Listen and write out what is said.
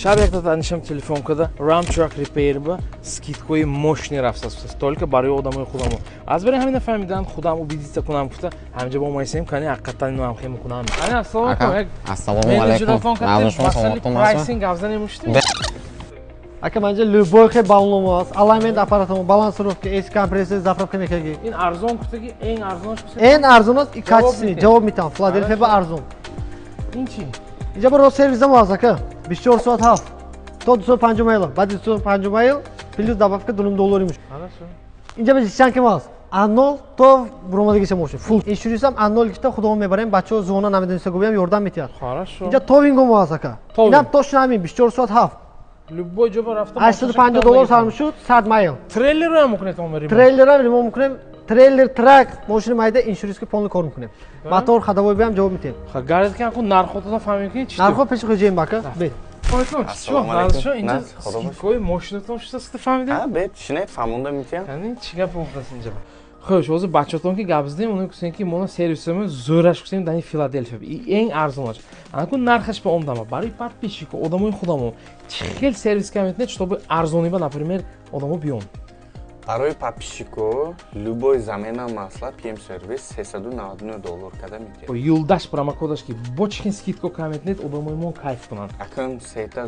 Шаб якта танишам телефон када, Ram Truck Repair ба скидкои мощный рафтаст, только барои одамои худамо. Аз барои ҳамина фаҳмидан, худам убедиться кунам гуфта, ҳаминҷа бо майсем, кани ҳақиқатан ино ҳам хем кунам. Ани, ассалому алайкум. Ассалому алайкум. Pricing гап занем уштем. Ака, манҷа любой хел баллон аст, алаймент аппаратамо, балансировка, AC компрессор, заправка мекаги. Ин арзон гуфтаги, эн арзонаш? Эн арзон аст и качественный, ҷавоб метам. Филадельфия ба арзон. Ин чи? Инҷа ба рост сервис мо аст, ака. 24 соат 7 то 250 майл, баъди 250 майл плюс добавка 2 доллари муш. Инҷа ба жичанки мо аст. А 0 то буромадагиша мошин. Full. Insurance ам а 0 гифта худомон мебарем, бачаҳо зона намедониста гӯям, ёрдам метиҳад. Хорошо. Инҷа towing мо аст, ака. Инам точно ҳамин 24 соат 7. Любой ҷо ба рафта. 850 доллар сар мешуд, 100 майл. Трейлерро ҳам мекунед он ремонт? Трейлерро ремонт мекунем. Трейлер, трак, мошини майда insurance ки полный кор мекунем. Мотор ходовой биам ҷавоб метиҳем. Ха, гард ки ку нархотона фаҳмем, ки чи. Нархо пеши хоҷаем, бака. Бе. Инҷа скидкои мошинатон шудаст, фаҳмидем? Ҳа, бе, шинед, фаҳмонда метиҳам. Яъне чӣ гап гуфтаст инҷа? Хуш, ҳозир бачаҳотон ки гап задем, оно гуфтем, ки мо сервисимо зӯраш гуфтем дар Филаделфия эн арзонаш. Анаку нархаш ба омдама барои подписчико, одамои худамо, чӣ хел сервис ка метунед, чтобы арзониба, например, одамо биён? Барои подписчико любой замена масла, ПМ сервис 399 доллар када метиҳад. Юлдаш промокодаш ки бо чӣ хел скидка ка метунед, одамои мо кайф кунанд? Акн сета.